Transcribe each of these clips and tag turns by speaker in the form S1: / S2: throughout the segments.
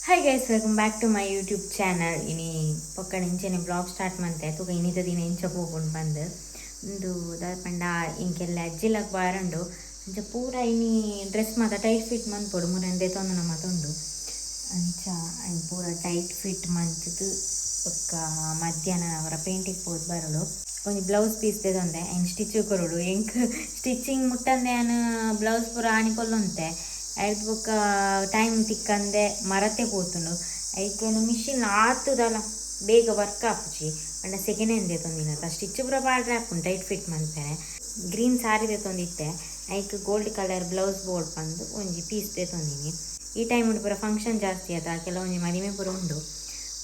S1: Hi guys, welcome back to my YouTube channel. ಇನಿ ಪೊಕ್ಕಡೆ ಇಂಚೆನೆ blog start ಮಂತೆ ತೂಕ ಇನ್ನಿತ ದಿನ ಇಂಚ ಪೋಪುಂಡು ಪಂದ್ ಉಂದು ದಾದ ಪಂಡ ಇಂಕೆಲ್ಲ ಅಜ್ಜಿಲಾಗ್ ಬಾರುಂಡು ಅಂಚ ಪೂರ ಇನಿ ಡ್ರೆಸ್ ಮಾತ ಟೈಟ್ ಫಿಟ್ ಮನ್ಪೊಡು ಮುರನ್ ದೆತೊಂದುನ ಮಾತ ಉಂಡು ಅಂಚ ಐನ್ ಪೂರ ಟೈಟ್ ಫಿಟ್ ಮಂತುದು ಬೊಕ್ಕ ಮಧ್ಯಾಹ್ನ ಅವರ ಪೇಂಟಿಂಗ್ ಪೋದು ಬರೊಡು. ಒಂಜಿ ಬ್ಲೌಸ್ ಪೀಸ್ ದೆತೊಂದೆ ಐನ್ ಸ್ಟಿಚ್ ಕೊರೊಡು. ಎಂಕ್ ಸ್ಟಿಚಿಂಗ್ ಮುಟ್ಟಂದೆ ಯಾನ್ ಬ್ಲೌಸ್ ಪೂರ ಆನಿ ಕೊಲ್ಲೊಂತೆ ಐರ್ದ್ ಬೊಕ್ಕ ಟೈಮ್ ತಿಕ್ಕಂದೆ ಮರತೆ ಪೋತುಂಡು. ಐಕ್ ಮಿಷಿನ್ ಆತುದಲ ಬೇಗ ವರ್ಕ್ ಆಪುಜಿ ಪಂಡ ಸೆಕೆಂಡ್ ಹ್ಯಾಂಡ್ ದೆತೊಂದಿನತ ಸ್ಟಿಚ್ ಪೂರ ಪಾಡ್ರೆ ಆಪುಂಡು ಟೈಟ್ ಫಿಟ್ ಮನ್ಪೆರೆ. ಗ್ರೀನ್ ಸಾರಿ ದೆತೊಂದಿತ್ತೆ ಐಕ್ gold colour blouse board ಪಂದ್ ಒಂಜಿ ಪೀಸ್ ದೆತೊಂದಿನಿ. ಈ ಟೈಮ್ ಪೂರ ಫಂಕ್ಷನ್ ಜಾಸ್ತಿ ಆತ, ಕೆಲವೊಂಜಿ ಮದಿಮೆ ಪೂರ ಉಂಡು.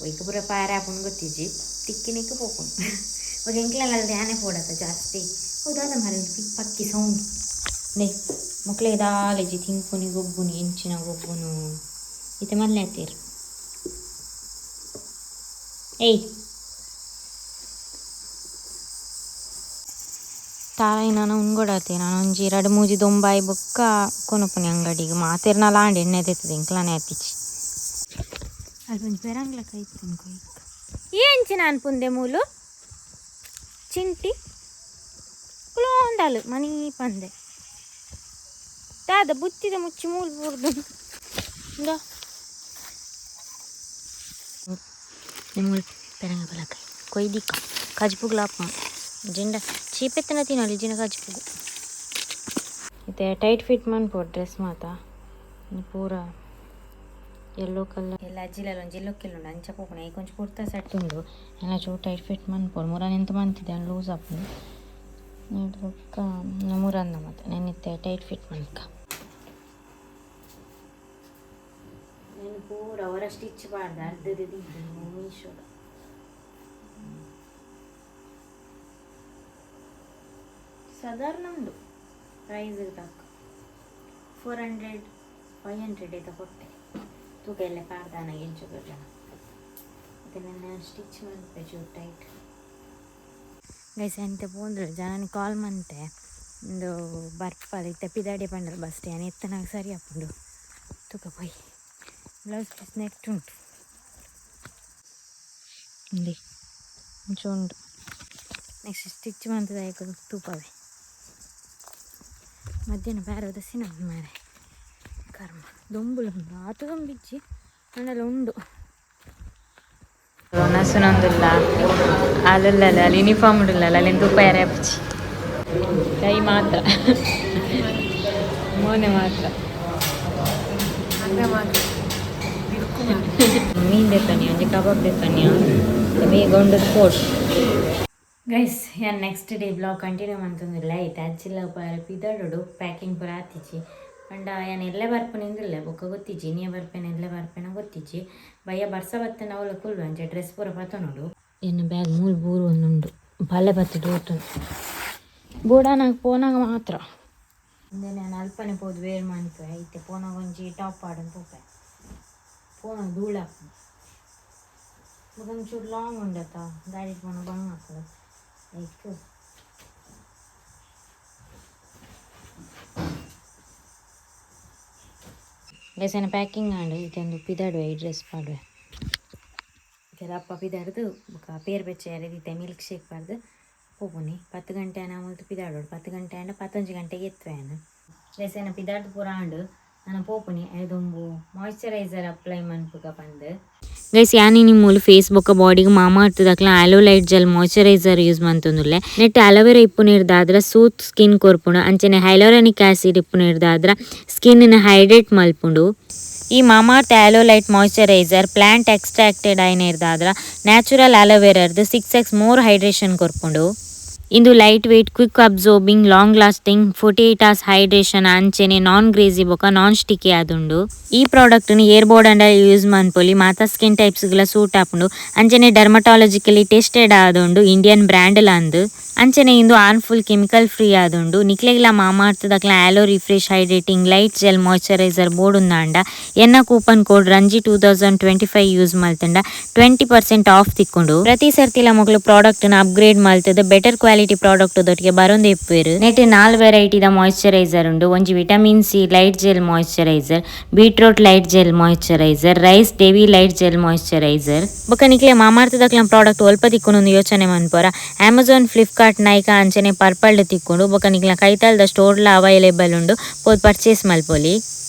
S1: ಒಯ್ಕ್ ಪೂರ ಪಾರೆ ಆಪುಂಡು ಗೊತ್ತಿಜ್ಜಿ, ತಿಕ್ಕಿನೆಕ್ ಪೋಪುಂಡು. ಬೊಕ ಎಂಕ್ಲೆನ ಧ್ಯಾನ ಪೋಡತ ಜಾಸ್ತಿ ಹೌದಾದ ಮಾರ್ರೆ ಪಕ್ಕಿ ಸೌಂಡ್ ನೇ ಮೊಕ್ಲೆಗ್ ದಾಲ ಇಜ್ಜಿ ತಿನ್ಪುನಿ ಗೊಬ್ಬುನಿ ಎಂಚಿನ ಗೊಬ್ಬುನು ಇತ್ತೆ ಮಲ್ಲೆ ಆತೀರ್. ಏಯ್ ತಾರಾಯಿ ನನ ಉಂಗೊಡಾತೆ ನಾನು ಒಂಜಿ ರಡ್ಡ್ ಮೂಜಿ ದೊಂಬಾಯಿ ಬೊಕ್ಕ ಕೊನೊಪುನಿ ಅಂಗಡಿಗ್ ಮಾತೆರ್ನಲ ಆಂಡ್ ಎಣ್ಣೆ ದೆತ್ತುದು ಎಂಕ್ಲನೆ ಆತಿಜಿ. ಅಲ್ಪ ಒಂಜಿ ಪೆರಂಗ್ಲ ಕೈತುಂಡು ಕೊಯ್ಕ್ ಎಂಚಿನ ಅನ್ಪುಂದೆ ಮೂಲು ಚಿಂಟಿ ಕುಲೋಂಡಾಲು ಮಣಿ ಪಂದೆ ದಾದ ಬುತ್ತಿದ ಮುಚ್ಚಿ ಮೂಲು ಬೂರ್ದು ಇಂದ ಮೂಲು ಪೆರಂಗ ಬಲಕಾಯಿ ಕೊಯ್ದಿಕ್ಕ ಕಜ್ಪುಗ್ಲಾಪ ಜಿಂಡ ಚೀಪೆತ್ತನ ತಿನ್ನಲಿ ಜಿಂಡ ಕಜ್ಪುಗು. ಇತ್ತೆ ಟೈಟ್ ಫಿಟ್ ಮನ್ಪೊಡು ಡ್ರೆಸ್ ಮಾತ ಪೂರ ಯೆಲ್ಲೋ ಕಲರ್ ಎಲ್ಲ ಅಜ್ಜಿಲಲ್ಲ ಒಂಜಿ ಎಲ್ಲೋ ಉಂಡು ಅಂಚ ಪೋಪುಂಡು. ಐಕ್ ಒಂಜಿ ಕುರ್ತಾ ಸೆಟ್ ಉಂಡು ಎಲ್ಲ ಚೂರು ಟೈಟ್ ಫಿಟ್ ಮನ್ಪೊಡು. ಮುರಾನಿ ಎಂತ ಮಂತಿದ್ದೆ ಲೂಸ್ ಆಪುಂಡು ಬೊಕ್ಕ ಮುರಂದ ಮಾತ ನೆನಿತ್ತೆ ಟೈಟ್ ಫಿಟ್ ಮನ್ಕ. నేను ಪೂರ ಅವರ ಸ್ಟಿಚ್ ಪಾಡ್ದ ಅರ್ಧದ ಮೀಶೋದ ಸಾಧಾರಣ ಉಂಡು ಪ್ರೈಸ್ ತಕ್ಕ 400 500 ಐತ ಕೊಟ್ಟೆ. ತೂಕ ಎಲ್ಲ ಪಾಡ್ದಾನ ಎಂಚ ಜನ ಮತ್ತೆ ನನ್ನ ಸ್ಟಿಚ್ ಮನ್ಪೆ ಚೂರು ಟೈಟ್. ಗೈಸ್ ಎಂತ ಪೋಂದ್ರು ಜನನಿ ಕಾಲ್ ಮಂತೆ ಉಂದು ಬರ್ಪದ ಇತ್ತೆ ಪಿದಾಡಿ ಪಂಡಲ್ ಬಸ್ ಸ್ಟ್ಯಾಂಡ್ ಎತ್ತನಾಗ ಸರಿ ಆಪುಂಡು. ತೂಕ ಪೋಯಿ blouse piece net ಉಂಟು ಇಂದೆ ಇಂಚ ಉಂಡು. ನೆಕ್ಸ್ಟ್ ಸ್ಟಿಚ್ ಮಂತದ ತೂಪವೆ ಮಧ್ಯಾಹ್ನ ಬೇರೆ ದಸಿನ ಮಾರೆ ಕರ್ಮ ದೊಂಬುಲು ಉಂಡು ಆತು ದೊಂಬಿಜ್ಜಿ ಅಂಡಲ ಉಂಡು. ನಸುನೊಂದುಲ್ಲ ಅಲ್ಲಲ್ಲ ಅಲ್ಲಿ ಯೂನಿಫಾರ್ಮ್ ಉಂಡುಲ್ಲ ಅಲ್ಲಿ ತೂಪ ಯಾರೇ ಆಪುಜಿ ಕೈ ಮಾತ್ರ ಮೋನೆ ಮಾತ್ರ ಮೀನು ದೆತ್ತನಿ ಒಂಜಿ ಕಬಾಬ್ ದೆತ್ತನಿ ಬೇಗ ಉಂಡು ಪೋಡು. ಗೈಸ್ ಯಾನ್ next day blog continue ಮಂತೊಂದುಲ್ಲ. ಇತ್ತೆ ಅಜ್ಜಿಲ ಪೂರ ಪಿದಡೋಡು ಪ್ಯಾಕಿಂಗ್ ಪೂರ ಆತಿಜಿ ಪಂಡ ಯಾನ್ ಎಲ್ಲೆ ಬರ್ಪುನಿಂದಿಲ್ಲ ಬೊಕ್ಕ ಗೊತ್ತಿಜ್ಜಿ ಇನಿಯ ಬರ್ಪೇನ ಎಲ್ಲೆ ಬರ್ಪೇನ ಗೊತ್ತಿಜ್ಜಿ. ಬಯ್ಯ ಬರ್ಸ ಬತ್ತನ ಅವಳ ಕುಲ್ಲು ಅಂಚ ಡ್ರೆಸ್ ಪೂರ ಪತೊನೊಡು. ಎನ್ನ ಬ್ಯಾಗ್ ಮೂಲು ಬೂರು ಒಂದುಂಡು ಬಲ್ಲೆ ಬತ್ತು ದೋತುಂಡು ಬೋಡಾನಾಗ ಪೋನಾಗ ಮಾತ್ರ ಇಂದೆನೆ ಅಲ್ಪನೆ ಪೋದು ವೇರ್ ಮನ್ಪೆ. ಇತ್ತೆ ಪೋನಾಗ ಒಂಜಿ ಟಾಪ್ ಪಾಡೊಂದು ಪೋಪೆ ಪೋನಾಗ ಧೂಳು ಆಪುಂಡು ಬೊಕ ಒಂಚೂರು ಲಾಂಗ್ ಉಂಡತ ಗಾಡಿ ಪೋನ ಬಂಗ್ ಆಪುಂಡು ಐಕ್. ಗೈಸ್ ಪ್ಯಾಕಿಂಗ್ ಆಂಡ್ ಇತ್ತೆ ಪಿದಾಡುವೆ ಈ ಡ್ರೆಸ್ ಪಾಡುವೆ. ಅಪ್ಪ ಪಿದಾಡ್ದು ಬೊಕ ಪೇರ್ ಬೆಚ್ಚ ಇತ್ತೆ ಮಿಲ್ಕ್ ಶೇಕ್ ಪಾಡ್ದು ಪೋಪುನಿ. 10 ಗಂಟೆ ಆನ ಮುಲ್ತು ಪಿದಾಡೋಡು 10 ಗಂಟೆ ಆಂಡ 11 ಗಂಟೆಗೆ ಎತ್ತುವೆ ಯಾನ್. ಗೈಸ್ ಎನ್ನ ಪಿದಾಡ್ದು ಪೂರ ಆಂಡ್ ನನ ಪೋಪುನಿ ಐದೊಂಬು ಮಾಯಿಶ್ಚರೈಸರ್ ಅಪ್ಲೈ ಮನ್ಪುಗ ಪಂದ್. ಗೈಸ್ ಯಾನ್ ಇನಿ ಮೂಲು ಫೇಸ್ ಬೊಕ್ಕ ಬಾಡಿಗೆ ಮಾಮಾಅರ್ತ್ ದಕ್ಲ aloe light gel moisturiser use ಮಂತೊಂದುಲ್ಲೆ. ನೆಟ್ ಅಲೋವೆರಾ ಇಪ್ಪುನೆರ್ದಾದ್ರ ಸೂತ್ ಸ್ಕಿನ್ ಕೊರ್ಪುಂಡು ಅಂಚನೆ ಹೈಲೋರಾನಿಕ್ ಆಸಿಡ್ ಇಪ್ಪುನೆರ್ದಾದ್ರ ಸ್ಕಿನ್ ನ್ ಹೈಡ್ರೇಟ್ ಮಲ್ಪುಂಡು. ಈ Mamaearth aloe light moisturiser plant extracted ಆಯಿನೆರ್ದಾದ್ರ natural ಅಲೋವೆರಾರ್ದ್ 6x more hydration ಕೊರ್ಪುಂಡು. ಇಂದು light weight, quick absorbing, long lasting, 48 hours hydration ಅಂಚನೆ ನಾನ್ ಗ್ರೀಸಿ ಬೊಕ ನಾನ್ ಸ್ಟಿಕ್ಕಿ ಆದುಂಡು. ಈ ಪ್ರಾಡಕ್ಟ್ ನು ಏರ್ ಬೋರ್ಡ್ ಅಂಡ ಯೂಸ್ ಮನ್ಪೊಲಿ ಮಾತ ಸ್ಕಿನ್ ಟೈಪ್ಸ್ ಗಳ ಸೂಟ್ ಆಪುಂಡು. ಅಂಚನೆ ಡರ್ಮಟಾಲಜಿಕಲಿ ಟೆಸ್ಟೆಡ್ ಆದುಂಡು ಇಂಡಿಯನ್ ಬ್ರ್ಯಾಂಡ್ ಲಂದ್. ಅಂಚನೆ ಇಂದು harmful chemical free ಆದುಂಡು. ನಿಕ್ಲೆಗ್ಲ ಮಾಮಾಅರ್ತ್ ದಕ್ಲ aloe refresh hydrating light gel moisturiser ಬೋಡುಂದಾಂಡ ಎನ್ನ coupon code Ranji 2025 use ಮಲ್ತಂಡ 20% of ತಿಕ್ಕೊಂಡು. ಪ್ರತಿ ಸರ್ತಿಲ ಮೊಗಲು ಪ್ರಾಡಕ್ಟ್ ನ ಅಪ್ಗ್ರೇಡ್ ಮಲ್ತದ ಬೆಟರ್ ಕ್ವಾಲಿಟಿ ಕ್ವಾಲಿಟಿ ಪ್ರಾಡಕ್ಟ್ ದೊಟ್ಟಿಗೆ ಬರೊಂದು ಇಪ್ಪುವೆರ್. ನೆಟ್ ನಾಲ್ ವೆರೈಟಿದ ಮಾಯಿಶ್ಚರೈಸರ್ ಉಂಡು. ಒಂಜಿ vitamin C light gel moisturiser, beetroot light gel moisturiser, rice dew light gel moisturiser. ಬೊಕ ನಿಕ್ಲೆ ಮಾಮಾರ್ಥದಕ್ಲ ಪ್ರಾಡಕ್ಟ್ ಒಲ್ಪ ತಿಕ್ಕುಂಡು ಯೋಚನೆ ಮನ್ಪೊರ. ಅಮೆಜಾನ್, ಫ್ಲಿಪ್ಕಾರ್ಟ್, ನೈಕಾ ಅಂಚನೆ ಪರ್ಪಲ್ ತಿಕ್ಕುಂಡು. ಬೊಕ ನಿಕ್ಲ ಕೈತಲ್ದ ಸ್ಟೋರ್ ಲ ಅವೈಲೇಬಲ್ ಉಂಡು, ಪೋದು ಪರ್ಚೇಸ್ ಮಲ್ಪೊಲಿ.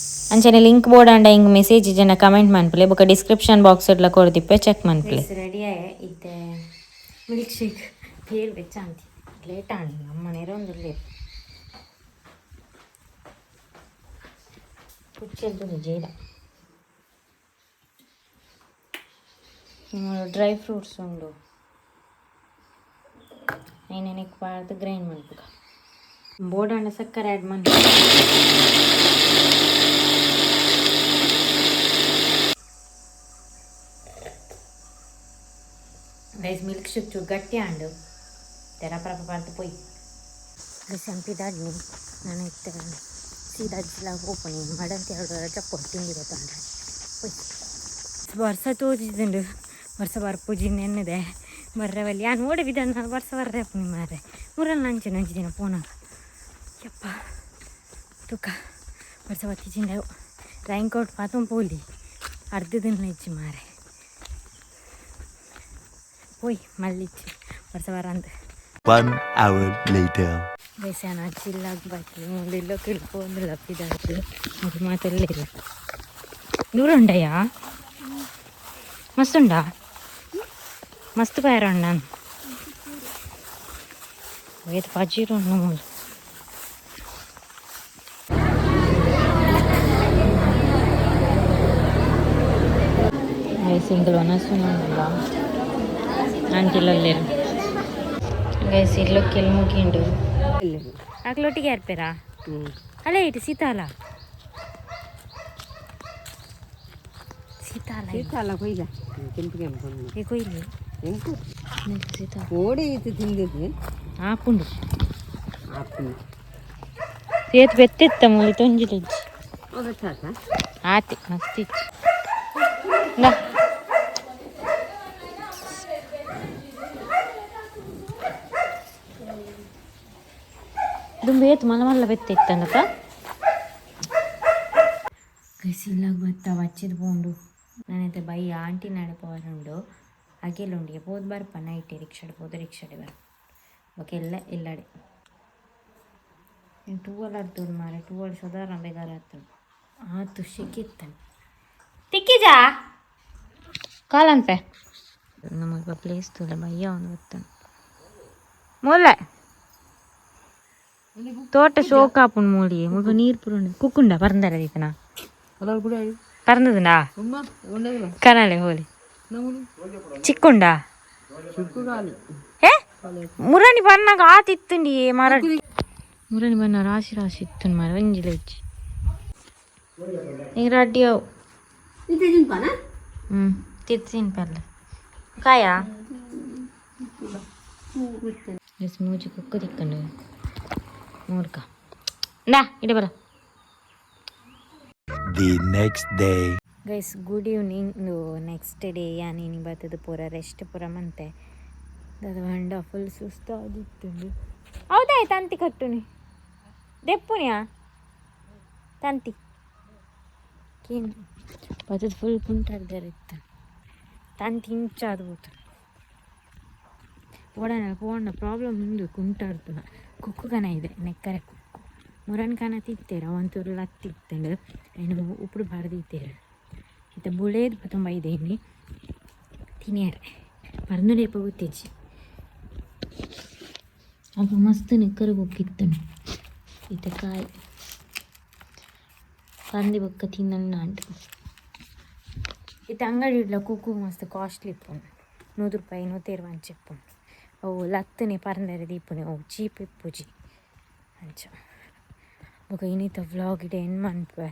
S1: ಅಂಚನೆ ಲಿಂಕ್ ಬೋರ್ಡ್ ಅಂಡ ಇಂಗ್ ಮೆಸೇಜ್ ಜನ ಕಮೆಂಟ್ ಮನ್ಪುಲೆ. ಬೊಕ ಡಿಸ್ಕ್ರಿಪ್ಷನ್ ಬಾಕ್ಸ್ ಲ ಕೊರ್ದಿಪ್ಪೆ, ಚೆಕ್ ಮನ್ಪುಲೆ. ರೆಡಿ ಆಯೆ. ಇತ್ತೆ ಮಿಲ್ಕ್ ಶೇಕ್ ಪೇರ್ ಬೆಚ್ಚಾಂತಿ ಲೇಟ್ ಆಂಡ್ ನಮ್ಮ ನೆರೊಂದುಲ್ಲೆರ್. ಪುಚ್ಚೆಲ್ದು ಜೇದ ಡ್ರೈ ಫ್ರೂಟ್ಸ್ ಉಂಡು. ಐನ್ ನೆಕ್ ಪಾಡ್ದು ಗ್ರೈಂಡ್ ಮನ್ಪುಗ. ಬೋಡಾಂಡ ಸಕ್ಕರೆ ಆ್ಯಡ್ ಮನ್ಪು. ಗೈಸ್, ಮಿಲ್ಕ್ ಶೇಕ್ ಚೂರು ಗಟ್ಟಿ ಆಂಡ್. ತೆರಪರಪ ಪಾಡ್ದು ಪೋಯಿ. ಗೈಸ್, ಪಿದಾಡ್ನಿ ನಾನು. ಇತ್ತೆ ಸೀದಾ ಜಿಲ್ಲ ಪೋಪುನಿ. ಮಡಂತಿ ಎರಡು ಚಪ್ಪು ತಿಂಡಿ ಗೊತ್ತುಂಡ. ಪೋಯ್. ಬರ್ಸ ತೋಜಿದುಂಡು. ಬರ್ಸ ಬರ್ಪುಜಿ ನೆನ್ನಿದೆ ಬರ್ರೆ ಬಲ್ಲಿ. ಯಾನ್ ಓಡೆ ಬಿದ್ದಾನ ಬರ್ಸ ಬರ್ರೆ ಪುನಿ ಮಾರೆ. ಮುರಲ್ ನಂಚೆ ಒಂಜಿ ದಿನ ಪೋನಾಗ. ಯಪ್ಪ, ತುಕ ಬರ್ಸ ಬತ್ತಿಜಿಂಡ ರೈನ್ ಕೋಟ್ ಪಾತೊಂದು ಪೋಲಿ. ಅರ್ಧ ದಿನ ಇಜ್ಜಿ ಮಾರೆ. ಪೋಯ್ ಮಲ್ಲಿಚ್ಚಿ ಬರ್ಸ ಬರಂದು.
S2: One hour later.
S1: Guys, ಯಾನ್ ಅಜ್ಜಿಲ್ಲಾಗ ಬಾಕಿ ಮೂಲು ಇಲ್ಲೋ ಪೋಂದುಲ್ಲ. ಪಿದಾಡ್ದು ಅದು ಮಾತೆಲ್ಲ ದೂರ ಉಂಡಯ್ಯ. ಮಸ್ತ್ ಉಂಡಾ? ಮಸ್ತ್ ಪೇರ ಉಂಡ. ಏತ್ ಪಜೀರು ಉಂಡು ಮೂಲು. ಗೈಸ್, ಇಂಕಲ್ ವನಸುನಲ್ಲ ಆಂಟಿಲಲ್ಲೇರು. ಗೈಸ್, ಇಲ್ಲೋ ಕೆಲ್ ಮುಗಿಂಡು. ಅಕ್ಲೊಟ್ಟಿಗೆ ಏರ್ಪೇರಾ ಅಲ್ಲೇ ಇಟ್ಟು. ಸೀತಾಲ ಸೀತಾಲ.
S3: ಸೀತಾಲ ಕೊಯ್ಲ ಕೆಂಪು ಕೆಂಪು.
S1: ಈ ಕೊಯ್ಲಿ.
S3: ಎಂಕು?
S1: ಸೀತಾಲ.
S3: ಓಡೆ ಇತ್ತು ತಿಂದಿದ್ದು.
S1: ಆಪುಂಡು.
S3: ಆಪುಂಡು.
S1: ಸೇತ್ ಬೆತ್ತಿತ್ತ ಮೂಲಿ ತೊಂಜಿಲಿಜ್ಜಿ.
S3: ಗೊತ್ತಾತ.
S1: ಆತಿ ಮಸ್ತ್ ಇಚ್ಚಿ. ಇಂದಾ. ದುಂಬು ಏತ್ ಮಲ್ಲ ಮಲ್ಲ ಬೆತ್ತ ಇತ್ತಂದಪ್ಪ. ಗಸಿಲ್ಲಾಗ ಬತ್ತ ಬಚ್ಚಿದ್ ಪೋಂಡು. ನಾನೈತೆ ಬೈ ಆಂಟಿ ನಡೆ ಪೋರುಂಡು. ಅಗೆಲ್ ಉಂಡಿಗೆ ಪೋದು ಬರ್ಪ. ನೈಟ್ ರಿಕ್ಷಾಡ್ ಪೋದು ರಿಕ್ಷಾಡೆ ಬರ್ಪ. ಬೊಕ ಎಲ್ಲ ಎಲ್ಲಡೆ ಟೂವಲ್ ಆಡ್ತುಡು ಮಾರೆ. ಟೂವಲ್ ಸದಾರ ಬೇಗಾರ ಆತುಂಡು. ಆತು ಶೆಕೆ ಇತ್ತಂಡು. ತಿಕ್ಕಿಜಾ ಕಾಲನ್ಪೆ. ನಮಗೆ ಪ್ಲೇಸ್ ತೂಲೆ. ಬಯ್ಯ ಒಂದು ಗೊತ್ತುಂಡು. ಮೂಲೆ ತೋಟ ಶೋಕ್ ಆಪುಂಡು. ಮೂಲಿ ಮುಲ್ಪ ನೀರು ಪುರುಂಡು. ಕುಕ್ಕುಂಡ ಪರಂದರ ದೀಪನ ಪರಂದದುಂಡಾ? ಕನಾಲೆ ಹೋಲಿ ಚಿಕ್ಕುಂಡ. ಏ ಮುರಣಿ ಬನ್ನಾಗ ಆತಿತ್ತುಂಡಿ ಮರ. ಮುರಣಿ ಬನ್ನ ರಾಶಿ ರಾಶಿ ಇತ್ತು ಮರ. ಒಂಜಿಲ ಇಜ್ಜಿ. ಈಗ ರಡ್ಡಿ ಅವು. ಹ್ಞೂ ತಿರ್ಸಿನ ಪರ್ಲ ಕಾಯ. ಎಸ್ ಮೂಜಿ ಕುಕ್ಕು ತಿಕ್ಕಂಡು ಮೂರ್ಕ. ಇಂದಾ ಇಡೆ ಬರ.
S2: The next day.
S1: Guys, good evening. Next day. ಯಾನ್ ಬತ್ತದ ಪೂರ ರೆಸ್ಟ್ ಪೂರ ಮಂತೆ. ದಾದ ಪಂಡ ಫುಲ್ ಸುಸ್ತಾದಿತ್ತುಂಡು. ಹೌದಾಯ್ ತಂತಿ ಕಟ್ಟುನಿ ದೆಪ್ಪುನಿಯಾ ತಂತಿ ಕೇನು ಬತ್ತದ. ಫುಲ್ ಕುಂಟಾರ್ದಾರ ಇತ್ತು. ತಂತಿ ಇಂಚಾದ ಪೋತು. ಪೋಡನ ಪೋಂಡ ಪ್ರಾಬ್ಲಮ್ ಉಂಡು. ಕುಂಟಾಡ್ತುನ ಕುಕ್ಕು ಕನ ಇದೆ. ನೆಕ್ಕರೆ ಕುಕ್ಕು ಮುರನ್ ಕನ ತಿತ್ತೇರು. ಅವಂತೂರು ಲತ್ತಿತ್ತಂಡು. ಐನು ಉಪ್ಪುಡು ಬಾರ್ದಿತ್ತೇರು. ಇತ್ತ ಬುಳೇದು ತುಂಬ ಇದೆ. ಇಲ್ಲಿ ತಿನಿಯರೆ ಪರ್ನುಲೇಪ ಗೊತ್ತಿಜ್ಜಿ. ಅಲ್ಪ ಮಸ್ತ್ ನೆಕ್ಕರೆ ಕುಕ್ಕಿತ್ತಂಡು. ಇತ್ತ ಕಾಯಿ ಪಂದಿ ಬೊಕ್ಕ ತಿನ್ನಂಡು. ಇತ್ತ ಅಂಗಡಿ ಇಡ್ಲ ಕುಕ್ಕು ಮಸ್ತ್ ಕಾಸ್ಟ್ಲಿ ಇಪ್ಪುಂಡು. 100 ರೂಪಾಯಿ, 120 ಅಂಚ ಇಪ್ಪುಂಡು. ಅವು ಲತ್ತನೆ ಪರಂದರೆ ದೀಪುನೆ. ಅವು ಚೀಪ್ ಇಪ್ಪುಜಿ ಅಂಚ. ಬೊಕ ಇನಿತ ವ್ಲಾಗ್ ಇಡೆ ಎಂಡ್ ಮನ್ಪುವೆ.